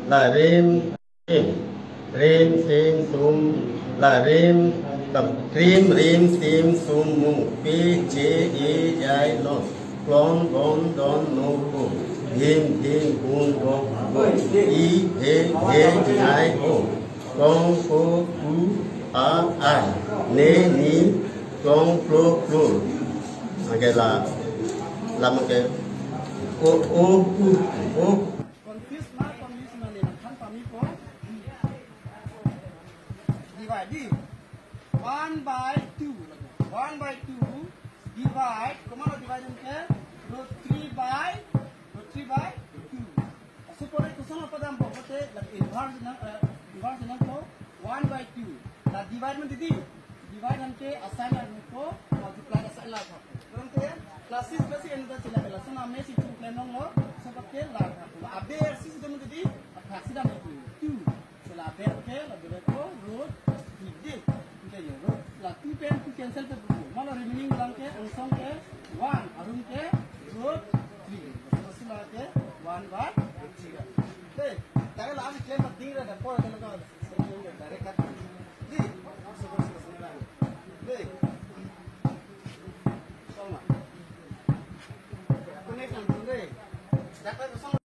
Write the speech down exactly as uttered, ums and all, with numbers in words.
La rim, rim, rim, tim, tim, la rim, tam, rim, rim, tim, tim, mu, pi, che, e, ai, lo, klon, bon, don, no, ko, him, him, bun, bo, bo, i, he, he, ai, o, kong, ko, ku, a, a, ne, ni, klong, klo, klo. Anke la, la anke, o, o, u, o. Confuse ma, confuse ma ne, nangthan pame po. Divide, di. One by two. One by two. Divide. Komat lo divide anke? Root three by, root three by two. Laso pore koson apadam bo pote, la inverse nang, eh, inverse nangpo one by two. La divide ma didi. Divide anke a-sign arjupo, multiply a-sign la tha. Kurang te, la six basi en ta chila bela. So na me si chu klem longlo, so pakke la tha. La aber six dam didi, athak si dam itu. Two. So la aber ke, la aber ko, root, di, di. Anke yo, root, la two pen two cancel pe pu. Malo remaining lang ke, angsong ke, one, arum ke, root, three. So sila ke, one by three. Te, tare la ami klem ding ra da por ke lo. Direct cut. Di. Di. Soma. Connect lang, di. Dapat kosong.